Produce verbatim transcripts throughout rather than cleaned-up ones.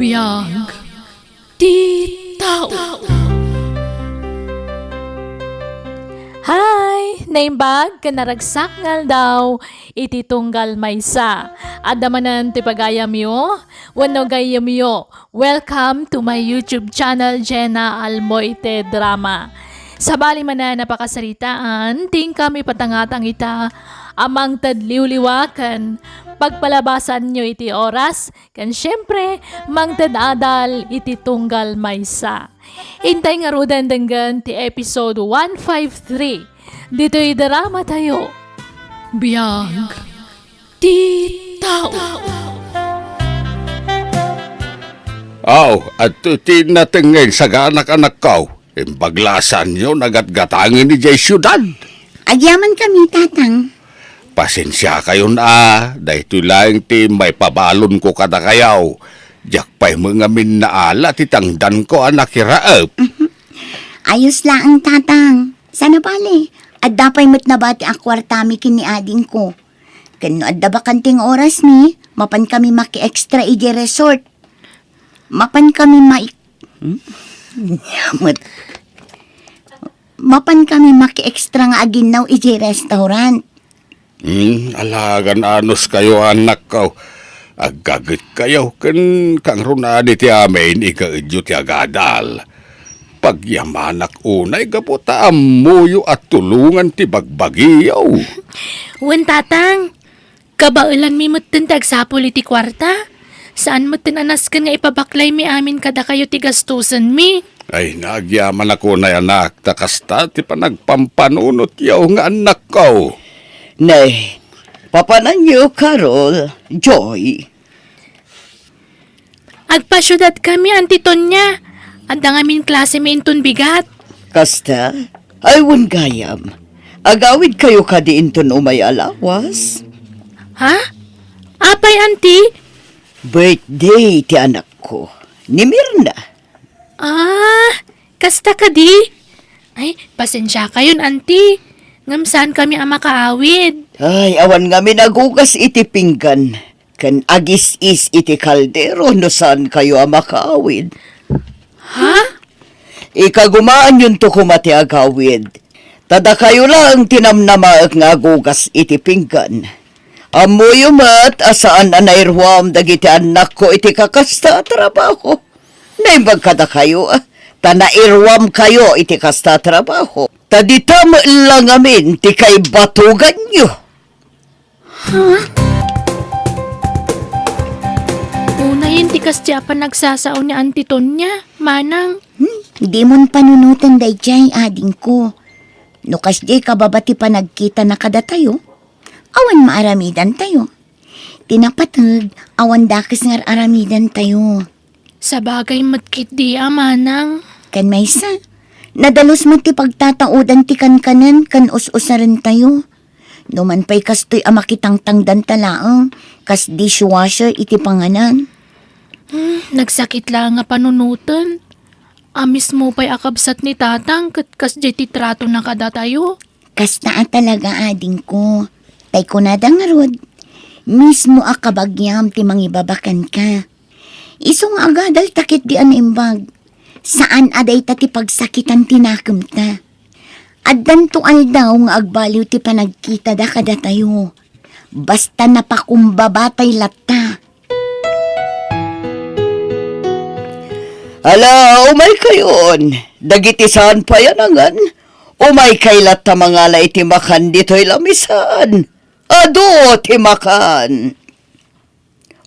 Biag ti tao. Hi! Naimbag ken naragsak nga aldaw iti tunggal maysa. Adda manen ti pagayamyo wenno gayyemyo. Welcome to my YouTube channel, Jenna Almoite Drama. Sabali manen a pakasaritaan, ti inkami patangatang ita a mangted liwliwa ken pagpalabasanyo iti oras, ken siempre, mangted adal iti tunggal maysa. Intay ngaruden denggen ti episode one five three ditoy drama tayo. Biag ti tao. Aw, adtoy ti nateng nga insaganak, anakko. Imbag la a saanyo nagatgatangen idiay siudad. Agyamankami, Tatang. Pasensiakayon a, daytoy laeng ti maipabalonko kadakayo. Diak pay met ngamin naala ti tangdanko a nakiraep. Ayos laeng, Tatang. Sana bale, adda pay met nabati a kuartami ken ni adingko. Ken no adda bakante nga orasmi, mapankami maki-extra idiay resort. Mapankami mai-, hmm? Met. Mapankami maki-extra nga aginnaw idiay restaurant. Hmm, alagan anuskayo, anakko. Aggagetkayo ken kangrunaan iti amin igaedyo ti agadal. Pagyamanak unay gapu ta ammoyo a tulongan ti bagbagiyo. Wen, Tatang, kabaelanmi metten ti agsapul iti kuarta. Saan metten a nasken nga ipabaklaymi amin kadakayo ti gastusenmi. Ay, nagyamanak unay, anak, ta kasta ti panagpampanunotyo nga annakko. Nay, papananyo, Carol, Joy. Agpasiudadkami, Auntie Tonia. Adda ngamin klasemi inton bigat. Kasta? Ay, wen gayam. Agawidkayo kadi inton umay a lawas? Ha? Apay, Auntie? Birthday ti anakko, ni Mirna. Ah, kasta kadi? Ay, pasensiakayon, Auntie. Ngem saankami a makaawid. Ay, awan ngamin agugas iti pinggan ken agis-is iti kaldero no saankayo a makaawid. Ha? Ikagumaanyonto koma ti agawid. Ta dakayo laeng ti namnamaek nga agugas iti pinggan. Ammoyo met a saan a nairuam dagiti annakko iti kakasta a trabaho. Naimbag kadakayo, a, ta nairuamkayo iti kasta a trabaho. Ta dita met la ngamin ti kaibatoganyo. Ha? Unayen ti kasdi a panagsasao ni Auntie Tonia, manang. Hmm, dimon panunoten daydiay, adingko. No kasdiay kababa ti panagkitana kadatayo, awan maaramidantayo. Ti napateg, awan dakes nga ar-aramidantayo. Sabagay met ketdi a, manang. Ken maysa, nadalus met ti pagtataudan ti kankanen ken us-usarentayo. Numan pay kastoy a makitangtangdanta laeng, kas dishwasher iti panganan. Hmm, nagsakit laeng a panunoten. A mismo pay a kabsat ni Tatang ket kasdiay ti tratona kadatayo. Kasta a talaga, adingko. Tay kunada ngarud, mismo a kabagiam ti mangibabakenka. Isu nga agadalta ketdi a naimbag. Saan a dayta ti pagsakitan ti nakemta. Addanto aldaw nga agbaliw ti panagkitada kadatayo. Basta napakumbaba tay latta. Ala, umaykayon. Dagiti saan pay a nangan, umaykay latta mangala iti makan ditoy lamisaan. Adu ti makan.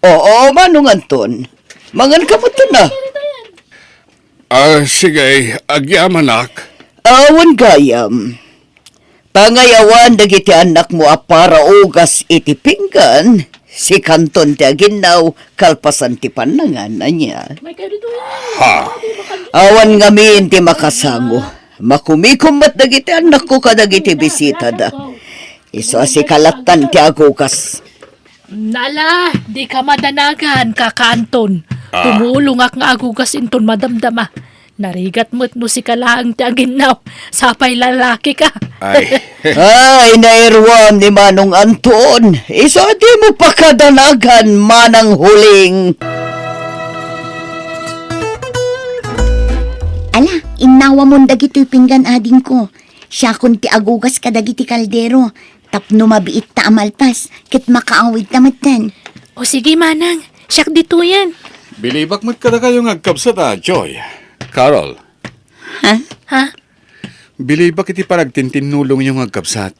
Oo, Manong Anton. Manganka metten a. Ah, sige, agyamanak. Awan gayam. Pangayawan dagiti annakmo a para ugas iti pinggan, sikanton ti aginnaw kalpasan ti pannangan, ania? Ha? Awan ngamin ti makasango. Makumikom met dagiti annakko kadagiti bisitada. Isu a sika lattan ti agugas. Nala, dika madanagan, Kaka Anton. Ah. Tumulongak nga agugas inton madamdama. Narigat met no sika laeng ti aginnaw, sapay lalakika. Ay. Ay, nairuam ni Manong Anton. Isu a dimo pakadanagan, Manang Huling. Ala, innawamon dagitoy pinggan, adingko. Siakon ti agugas kadagiti kaldero, tapno mabiitta a malpas, ket makaawidta metten. O sige, manang, siak ditoyen. Bilibak met kadakayo nga agkabsat a, Joy. Carol. Ha? Ha? Bilibak iti panagtintinnulongyo nga agkabsat.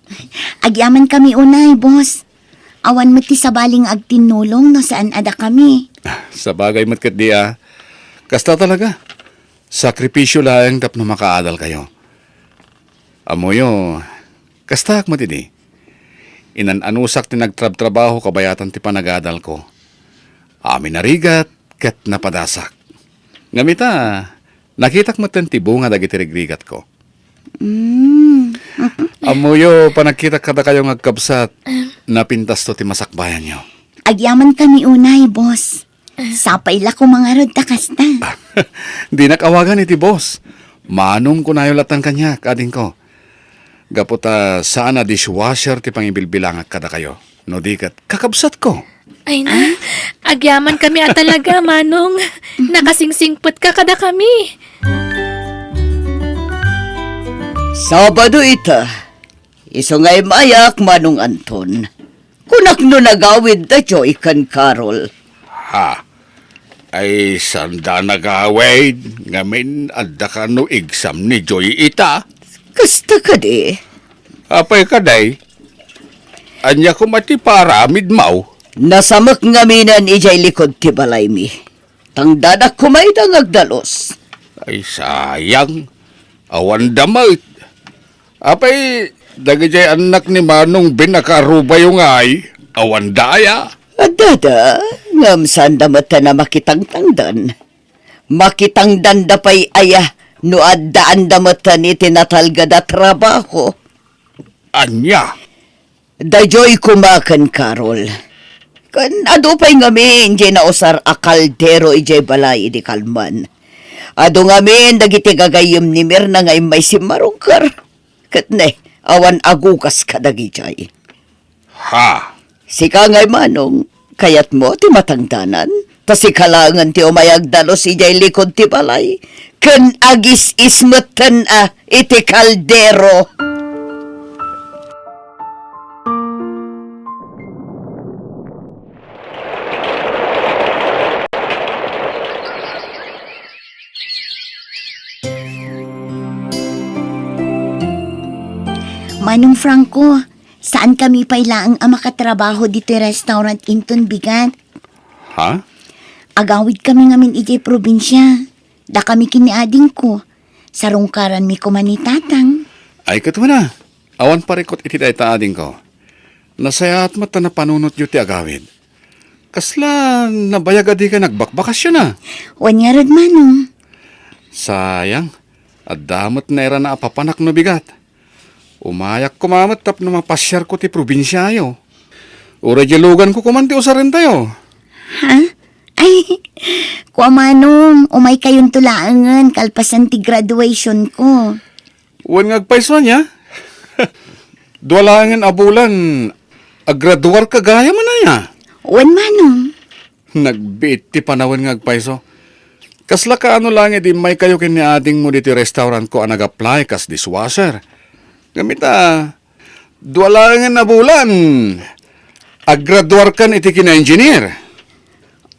Agyamankami unay, boss. Awan met ti sabali nga agtinnulong no saan a dakami. Sabagay met ketdi a. Kasta talaga. Sakripisio laeng tapno makaadalkayo. Ammoyo, kastaak met idi. Inan-anusak ti nagtrabtrabaho kabayatan ti panagadalko. Amin a rigat ket napadasak. Ngem ita, nakitak metten ti bunga dagiti rigrigatko. Mm. Ammoyo, panagkitak kadakayo nga agkabsat, napintasto ti masakbayanyo. Agyamankami unay, boss. Sapay la koma ngarud ta kasta. Dinak awagan iti boss. Manong kunayo latta kaniak, adingko. Gapu ta saan a dishwasher ti pangibilbilangak kadakayo. No di ket, kakabsatko. Ay na, agyamankami a talaga, Manong. Nakasingsingpetka kadakami. Sabado ita. Isu nga immayak, Manong Anton. Kunak no nagawid da Joy ken Carol. Ha? Ay, sanda nagawid, ngamin adda kano exam ni Joy ita? Kasta kadi. Apay kadi? Ania koma ti paaramidmo? Nasamek ngamin idiay likud ti balaymi. Tangdanak koma ida nga agdalus. Ay, sayang. Awanda met. Apay, dagidiay annak ni Manong Ben a kaarubayo ngay, awanda aya? Addada, ngem saanda met a makitangtangdan. Makitangdanda pay aya no addaanda metten iti natalged a trabaho. Ania? Daydiay koma ken Carol. Ken adu pay ngamin diay nausar a kaldero idiay balay idi kalman. Adu ngamin dagiti gagayyem ni Mirna nga immay simmarungker. Ket ne, awan agugas kadagidiay. Ha? Sika ngay, Manong, kayatmo ti matangdanan? Ta sika laengen ti umay agdalus idiay likud ti balay, ken agis-is metten a iti kaldero. Manong Franco, saankami pay laeng a makatrabaho ditoy restaurant inton bigat. Ha? Agawidkami ngamin idiay probinsia. Dakami ken ni adingko. Sarungkaranmi koma ni Tatang. Ay, ket wen a. Awan parikut iti dayta, adingko. Nasayaat met ta napanunotyo ti agawid. Kasla nabayag a dika nagbakbakasyon a? Wen ngarud, Manong. Sayang. Adda met nairana a papanak no bigat. Umayak koma met tapno mapasiarko ti probinsiayo. Uray diay luganko koman ti usarentayo. Ha? Ay, kua, Manong, umaykayonto laengen kalpasan ti graduationko. Wen nga agpayso ania? Dua laengen a bulan, agraduarka gayam aya? Wen, Manong. Nagbiit ti panawen nga agpayso. Kasla kaano laeng idi immaykayo ken ni adingmo ditoy restaurantko a nag-apply kas dishwasher? Ngem ita, dua laengen a bulan, agraduarkan iti kina-engineer.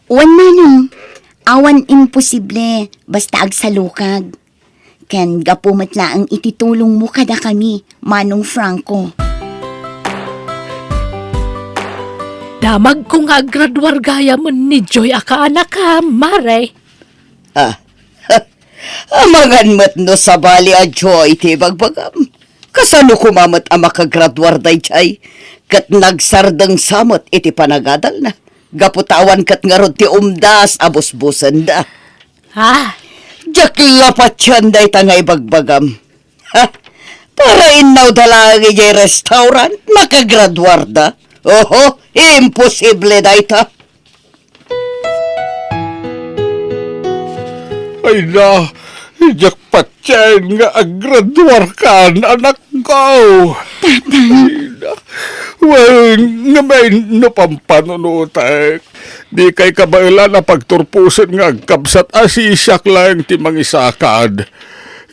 Wen, Manong, awan imposible basta agsalukag. Ken gapu met laeng iti tulongmo kadakami, Manong Franco. Damagko nga agraduar gayamen ni Joy a kaanakam, Mare. Ah, amangan met no sabali a Joy ti ibagbagam. Kasano koma met a makagraduar daydiay? Ket nagsardengsa met iti panagadalna. Gapu ta awan ket ngarud ti umdas a busbusenda. Ah, diak la patien dayta nga ibagbagam. Ha? Para innawda laeng idiay restaurant, makagraduarda? Oho, imposible dayta. Ay na, diak patien nga agraduarkan, anakko. Tatang. Ay na. Wen, ngamin no pampanunotek. Dikay kabaelan a pagturposen nga agkabsat a siak laeng ti mangisakad.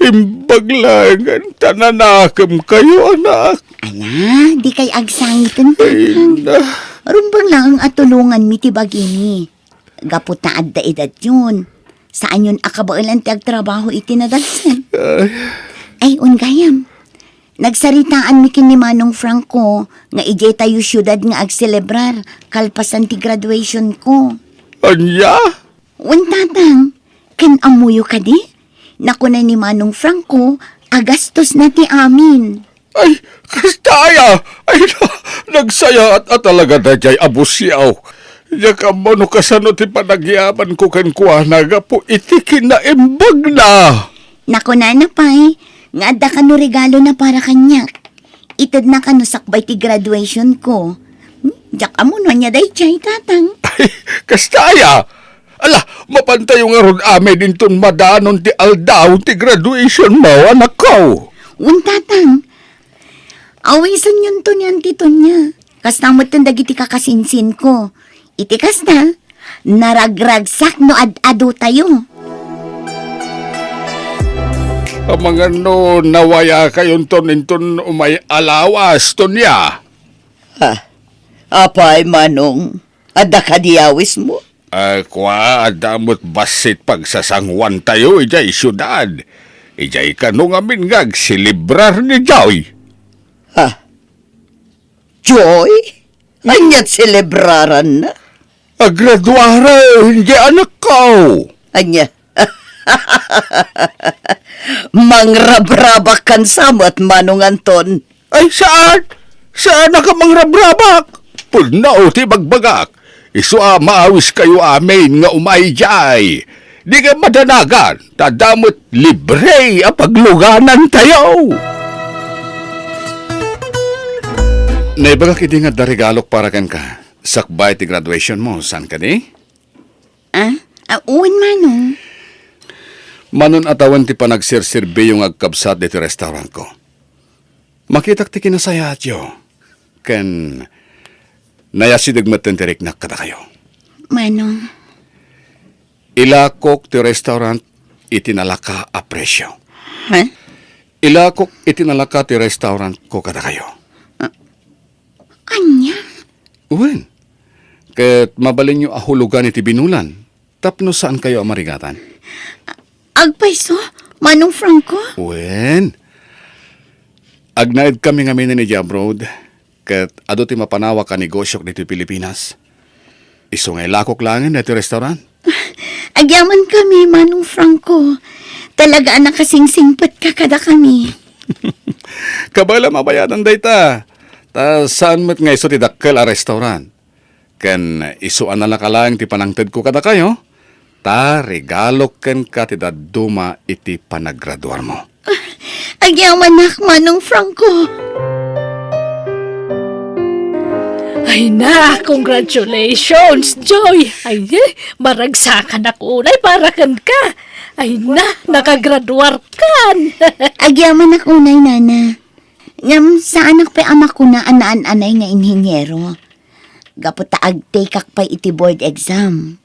Imbag laengen ta nanakemkayo, anak. Ala, dikay agsangiten, Tatang. Ay, na. Rumbeng laeng a tulonganmi ti bagimi. Gapu ta adda edadyon, saanyon a kabaelan ti agtrabaho iti nadalsen. Ay. Ay, un gayam. Nagsaritaanmi ken ni Manong Franco nga idiay tayo siudad nga agselebrar kalpasan ti graduation ko. Ania? Wen, Tatang, ken ammoyo kadi? Nakuna ni Manong Franco a gastosna ti amin. Ay, kasta aya! Ay, na-, nagsayaat a talaga daydiay a busiaw. Diak ammo no kasano ti panagyamanko kenkuana gapu iti kinaimbagna. Nakunana pay nga adda kano regalona para kaniak. Itedna kano sakbay ti graduation ko. Hmm, diak ammo no ania daydiay, Tatang. Ay, kasta aya! Ala, mapantayo ngarud amin inton madanon ti aldaw ti graduation mo, anakko. Wen, Tatang. Awisennyon to ni Auntie Tonia. Kasta metten dagiti kakasinsinko. Iti kasta, naragragsak no ad-adu tayo. Amangan no nawayakayonton inton umay a lawas, Tonia. Ha? Apay, Manong? Adda kadi awismo? Ah, kua, adda met bassit pagsasanguantayo idiay siudad. Idiay kano ngamin nga agselebrar ni Joy. Ha? Joy? Ania ti selebraranna? Agraduaren diay anakko. Ania? Mangrabrabak kan sa met, Manong Anton. Ay, saan? Saan a ka mangrabrabak? Pudno ti bagbagak. Isu a maawiskayo amin nga umay diay. Dika madanagan, ta adda met libre a pagluganantayo. Naibagak idi nga adda regalok para kenka. Sakbay ti graduation mo, saan kadi? Ah? Ah, wen, Manong. Manon a tawen ti panagserserbiyo nga agkabsat ditoy restaurantko. Makitak ti kinasayaatyo, ken nayasideg metten ti riknak kadakayo. Manong. Ilakok ti restaurant iti nalaka a presyo. Ha? Ilakok iti nalaka ti restaurantko kadakayo. Ah, ania? Wen, ket mabalinyo a hulogan iti binulan tapno saankayo a marigatan. Agpayso, Manong Franco? Wen, agnaedkami ngamin idiay abroad, ket adu ti mapanawak a negosiok ditoy Pilipinas. Isu nga ilakok laengen daytoy restaurant. Agyamankami, Manong Franco. Talaga a nakasingsingpetka kadakami. Kabaelam a bayadan dayta. Ta saan met nga isu ti dakkel a restaurant. Ken isu a nalaka laeng ti panangtedko kadakayo, ta regalok kenka ti dadduma iti panagraduarmo. Agyamanak, Manong Franco. Ay na, congratulations, Joy! Ay, eh, maragsakanak unay para kenka. Ay na, nakagraduarkan. Agyamanak unay, Nana. Ngem saanak pay a makuna a naan-anay nga inhiniero. Gapu ta agtekak pay iti board exam.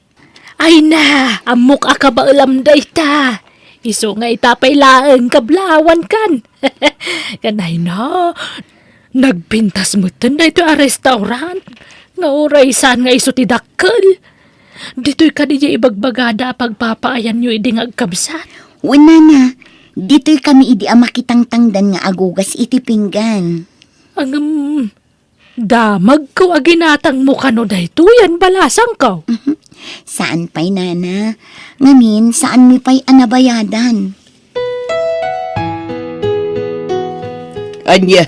Ay na, ammok a kabaelam dayta. Isu nga ita pay laeng kablawankan. Ken ay na, nagpintas metten daytoy a restaurant. Nga uray saan nga isu ti dakkel. Ditoy kadi diay ibagbagada a pagpapaayanyo idi nga agkabsat? Wen, Nana, ditoy kami idi a makitangtangdan nga agugas iti pinggan. Ngem, damagko a ginatangmo kano daytoy a balasangko. Mhm. Saan pay, Nana. Ngamin, saanmi pay a nabayadan. Ania,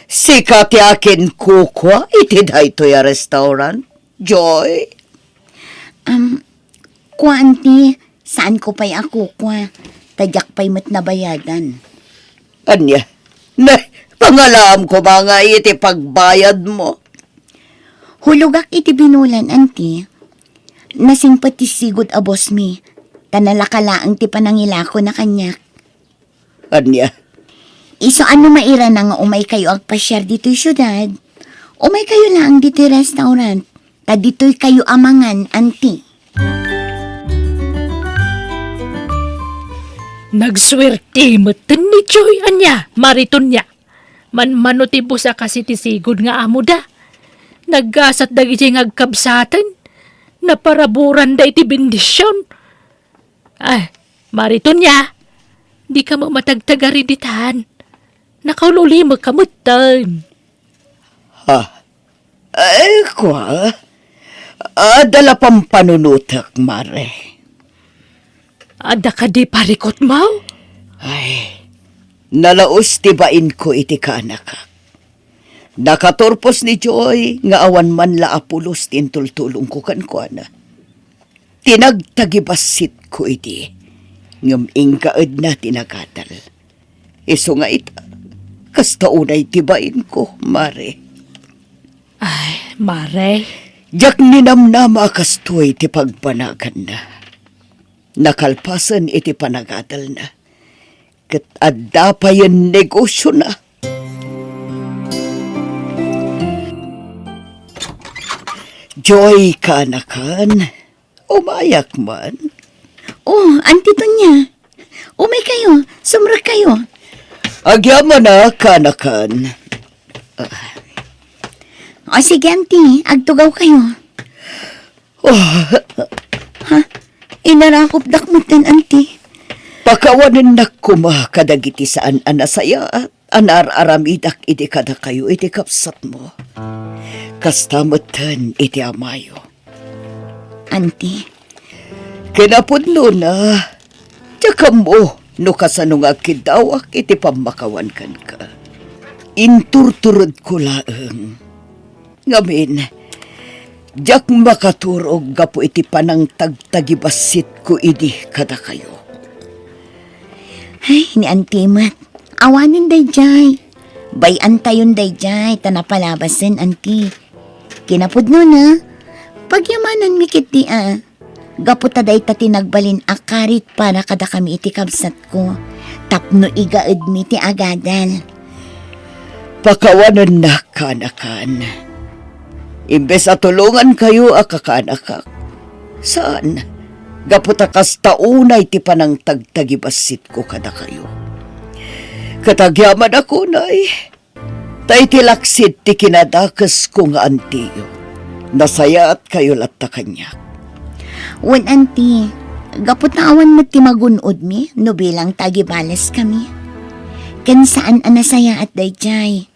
sika ti akinkukua iti daytoy a restaurant, Joy? Um, kua, Auntie, saanko pay a kukua, ta diak pay met nabayadan. Ania? Ne, pangalaam koma nga iti pagbayadmo. Hulogak iti binulan, Auntie. Nasingpet ti sigud a bossmi, ta nalaka laeng ti panangilakona kaniak. Ania? Isu a no mairana nga umaykayo agpasiar ditoy siudad, umaykayo laeng ditoy restaurant, ta ditoykayo a mangan, Auntie. Nagsuerte metten ni Joy ania, Mari Tonia. Manmano ti busa kas iti sigud nga amoda. Naggasat dagiti nga agkabsaten. Naparaburanda iti bendision. Ay, Mari Tonia, dika met matagtagari ditan. Nakaul-ulimekka metten. Ha? Ay, kua. Adda la pampanunotek, Mare. Adda kadi parikutmo? Ay, nalaus ti bainko iti kaanakak. Nakaturpos ni Joy nga awan man la a pulos ti intultulongko kenkuana. Tinagtagibassitko idi, ngem inggaedna ti nagadal. Isu nga ita, kasta unay ti bainko, Mare. Ay, Mare. Diak ninamnama a kastoy ti pagbanaganna. Nakalpasen iti panagadalna, ket adda payen negosiona. Joy, kaanakan, umayak man. Oh, Auntie Tonia. Umay kayo, sumrek kayo. Agyamanak, kaanakan. O sige, Auntie, agtugaw kayo. Oh. Ha? Inarakopdak metten, Auntie. Pakawanennak koma kadagiti saan a nasayaat a naar-aramidak idi kadakayo iti kabsatmo. Kasta metten iti amayo. Auntie. Kinapudnona, diak ammo no kasano nga agkiddawak iti pammakawan kenka. Inturturedko laeng. Ngamin, diak makaturog gapu iti panangtagtagibassitko idi kadakayo. Ay, ni Auntie met. Awanen daydiay. Bay-antayon daydiay, ta napalabasen, Auntie. Kinapudnona, pagyamananmi ketdi a. Gapu ta dayta ti nagbalin a karit para kadakami iti kabsatko, tapno igaedmi ti agadal. Pakawanennak, kaanakan. Imbes a tulongankayo a kakaanakak, saan, gapu ta kasta unay ti panangtagtagibassitko kadakayo. Ket agyamanak unay, ta iti laksid ti kinadakesko nga antiyo, nasayaatkayo latta kaniak. Wen, Auntie, gapu ta awan met ti magun-odmi no bilang ta agibaleskami. Ken saan a nasayaat daydiay.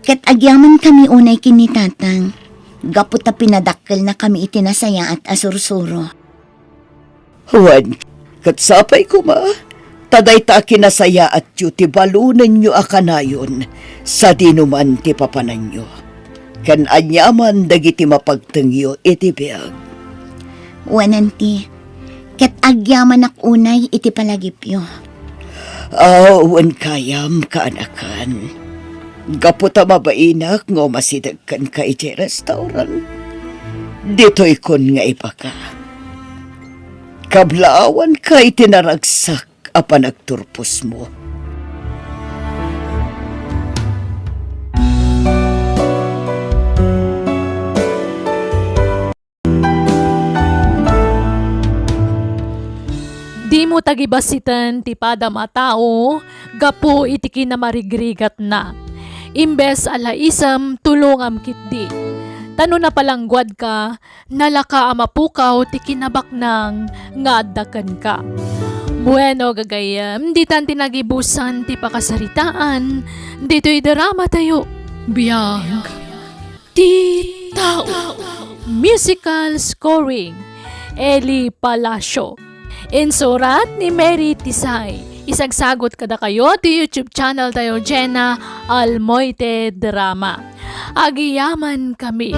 Ket agyamankami unay ken ni Tatang, gapu ta pinadakkelnakami iti nasayaat a sursuro. Wen, ket sapay koma, ta dayta a kinasayaatyo ti balonenyo a kanayon sadino man ti papananyo, ken aniaman dagiti mapagtengyo iti biag. Wen, Auntie, ket agyamanak unay iti palagipyo. Aw, wen gayam, kaanakan. Gapu ta mabainak nga umasideg kenka idiay restaurant, ditoykon nga ibaka. Kablaawanka iti naragsak a panagturposmo. Dimo tagibassiten ti padam a tao gapu iti kinamarigrigatna. Imbes a laisem, tulongam ketdi. Ta no napalangguadka, nalaka a mapukaw ti kinabaknang nga adda kenka. Bueno, gagayyem, ditan ti nagibusan ti pakasaritaan ditoy dramatayo. Biag ti tao. Musical scoring, Eli Palacio. Insurat ni Mary Tisay. Isagsagot kadakayo ti YouTube channel tayo, Jenna Almoite Drama. Agyamankami.